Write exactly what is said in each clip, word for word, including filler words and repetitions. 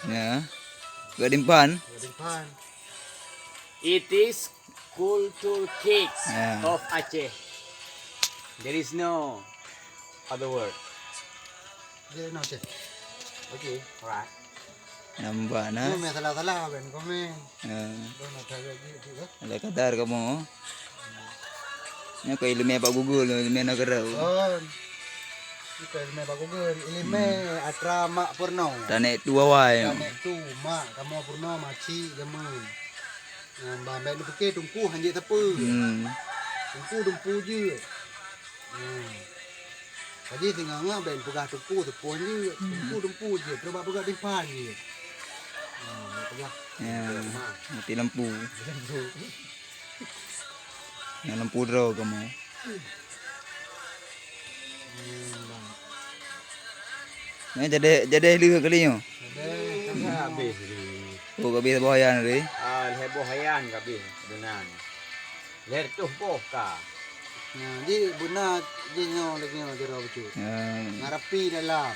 Ya. Gak dimpan. Gak dimpan. It is culture cakes, ya, of Aceh. There is no other word. There is no Aceh. Okay, alright. Nampak nah. Ni memang salah-salah kan komen. Ya. Dah nak cari lagi tu lah. Ada kadar kamu. Nyoe keu ileumèe bak Google, ileumèe nanggroe. Oh. Nyoe keu ileumèe bak Google, ileumèe atra mak peurunoe. Tanek tu awai. Tanek tu mak, kamoe peurunoe, makcik jameun. Nyan ban bèk neupike teungku hanjeuet sapeue. Hmm. Teungku dumpu jeuet. Hmm. Jadi singoh-ngoh bèk peugah teungku, teungku jeuet. Hmm. Teungku dumpu jeuet, cuba peugah dipan jeuet. Hmm, peugah. Ya, mati lampu. Nyang lampu droe kamoe. Nyan jadi, jadi lheueh kali nyoe. Habéh. Oh, ka habéh boh hayan tadi. Ah, lhèe boh hayan ka habéh deunan. Lhèe reutôh boh ka. Nah, jadi beuna jih nyoe lagèe nyoe cara bacut. Ya. Ngarapi dalam.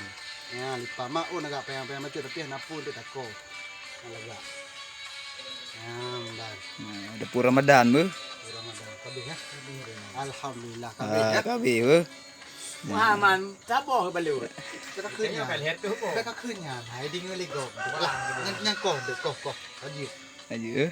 Ya, lipat mak oh agak payang-payang bacut tapi hana pun tu tako. Lagak. Nah, mudah. Nah, dapur Ramadan beuh. Dapur Ramadan. Kabeh, ya? Alhamdulillah, kabeh, ah, ya? Kabeh beuh. Muhammad, saboh balut. Dah ka keunyan. Dah ka keunyan. Hai, deungoe lé gob. Nyan, nyan koh, dek, koh, koh. Lanjut. Lanjut, eh.